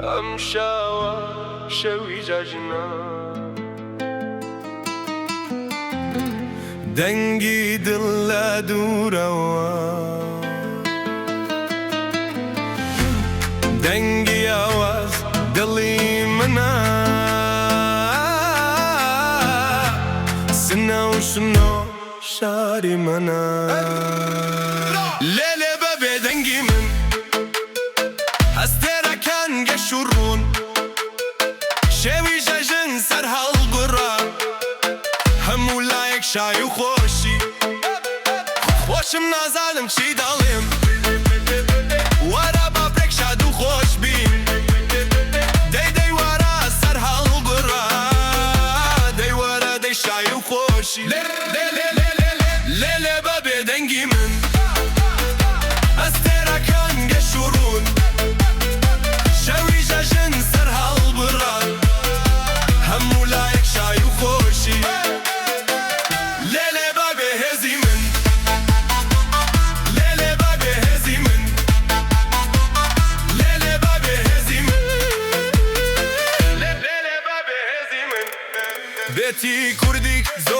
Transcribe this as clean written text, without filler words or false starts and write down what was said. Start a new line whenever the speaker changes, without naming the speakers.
ئەم شەوە شەوی جەژنە. دەنگی دڵ لە دوورەوە. دەنگی ئاواز دڵی منە. سنە و شنۆ شاری منە. لێ لێ بە بێدەنگی من. ئەستێرەکان گەش و ڕوون. شێوی ژەژن سەر هەڵبڕا. هەموو لایەک شای و خۆشی. خۆشم نازانم چی دەڵێم. وەرە با برێک شاد و خۆش بین. دەی دەی وەرە سەر هەڵبڕا. دەی وەرە دەی شای و خۆشی. لێ لێ لێ لێ بە بێدەنگی من. ئەستێرەکان گەش و ڕوون. شەوی ژەژن سەر هەڵبڕا. هەموو لایەک شای و خۆشی. لێ لێ بە بێهێزی من. لێ لێ بە بێهێزی من. لێ لێ بە بێهێزی من. لێ لێ بە بێهێزی من. بێتی کوردی زۆر.